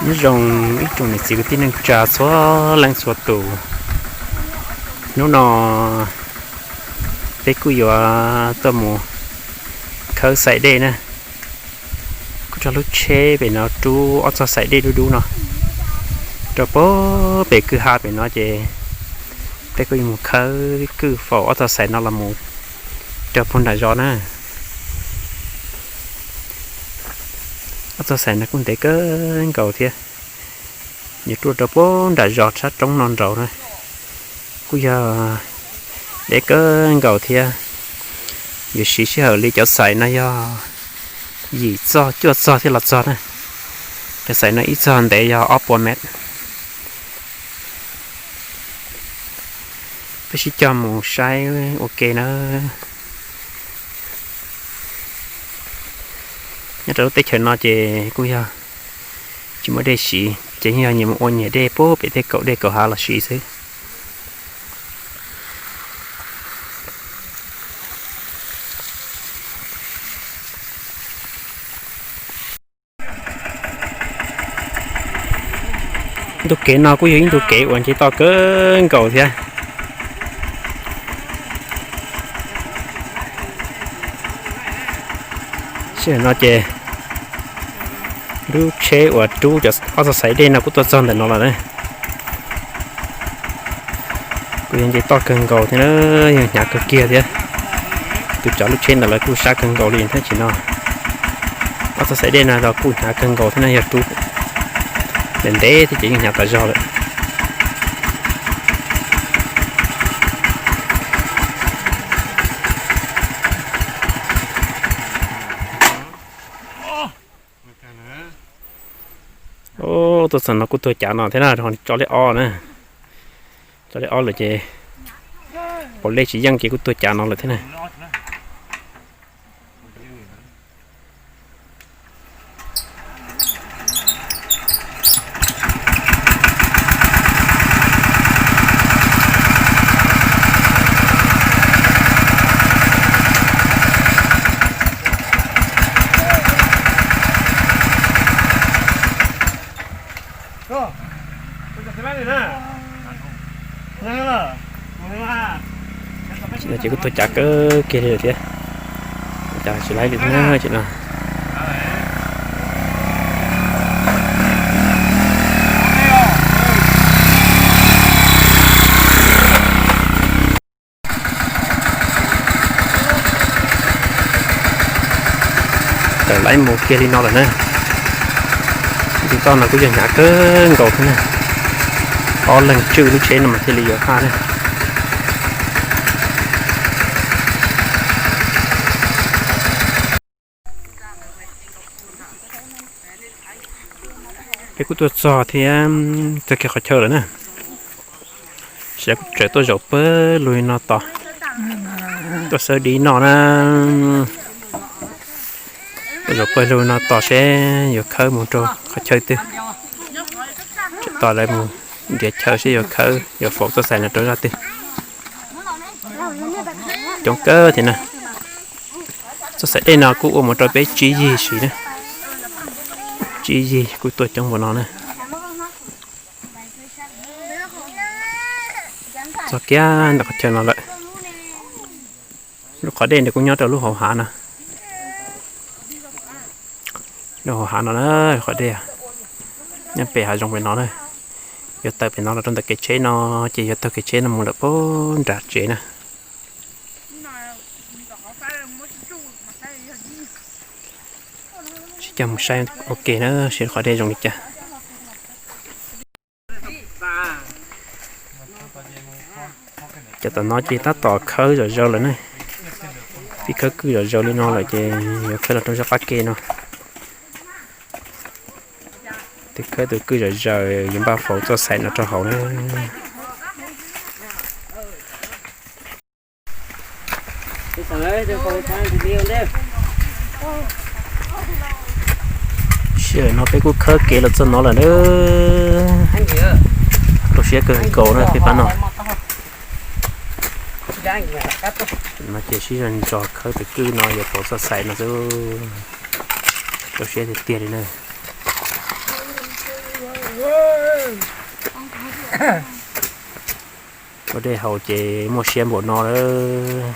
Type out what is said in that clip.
Nyob zoo ib tsoom niam txiv kwv tij neej tsa txhua leej txhua tus, hnub no peb kuj yuav tuaj mus khawb xaim dej na. Kuj tso lub tsheb pem no rub ob txog xaim dej dub dub no rau puag pem kwj ha pem no ces peb kuj yuav mus khawb kwj faus ob txog xaim no los mus rau puag nram zos na. Ob txog xaim no kuj ntev kawg nkaus thiab, yuav ruaj rau puag nram zos sab roob no nraud na. Kuj yog deb kawg nkaus thiab, yuav siv sij hawm li cov xaim no yog yim txog cuaj txog thiaj los txog na. Cov xaim no ib txog ntev yog ob puas mev. Peb sib cog mus saib ua ke na. Nyob rau lub teb chaws no ces kuj yog tsis muaj dej siv ces yeej yog nyias mus ua nyias dej puag pem tej kaum dej kaum hav los siv xwb. Ib ntu kev no kuj yog ib ntu kev uas nce toj kawg nkaus thiab. Sij hawm no ces lub tsheb uas rub cov ob txoj xaim dej no kuj tuaj txog ntawm no lawm na. Kuj yog nce toj kawg nkaus thiab na, yog hnyav kawg kiag thiab. Tus cov lub tsheb ntawd lawv kuj sab kawg nkaus li thiab. Tam sim no ob txoj xaim dej no los kuj hnyav kawg nkaus thiab na, yog rub ntev ntev thiab ces yeej hnyav tas zog lawm. Tuaj txog no kuj tuag cav no thiab na, tso lej ob na. Tso lej ob lawm ces pom lej tsis yeej ces kuj tuag cav no lawm thiab na. Ces kuj tuag cav kawg kiag li lawm thiab. Cav tsis laib li thiab na, tam sim no. Tawm laib mus kiag li no lawm na. Tus toj no kuj yog hnyav kawg nkaus thiab na. Ob leeg tswj lub tsheb no mas thiaj li yuav kaj na. Peb kuj tuaj txog thiab, txog kiag qhov chaw lawm na. Sawv daws kuj tseem tuaj zaum pawg lug li no tos, tuaj xawb dib noj na. Tuaj zaum pawg lug no tos seb yuav khawb mus rau qhov chaw twg. Tseem tos lawv mus nrhiav chaw seb yuav khawb yuav faus txoj xaim no rau zaj twg. Coob kawg thiab na. Txoj xaim dej no kuj ua mus rau peb tsib yig siv na. Tsib yig kuj tuaj coob npaum no na. Txog kiag ntawm qhov chaw no lawm. Lub qhov dej ntawd kuj nyob rau lub hauv hav no. Lub hauv hav no na, qhov dej nyob pem hav zoov pem no na. Yuav tawm pem no los rau ntawm kev tsheb no, ces yuav taug kev tsheb no mus lawm puag nram tsev na. Sib cog mus saib ua ke na, seb qhov dej zoo li cas. Cov tom no ces tab tom khawb zom zaws lawm ne. Pib khawb kwj zom zaws li no lawm ces yuav khawb los rau zaj qab ke no. Tus khawb tus kwj zom zaws yuav npaj faus txoj xaim no rau hauv na. Sij hawm no peb kuj khawb kev los txog no lawm na. Rau siab kawg nkaus na peb pab no. No ces sib zog ntso khawb tus kwj no yuav faus txoj xaim no xwb. Rau siab tiag tiag li na. Ua dej haus ces muaj siab npaum no lawm.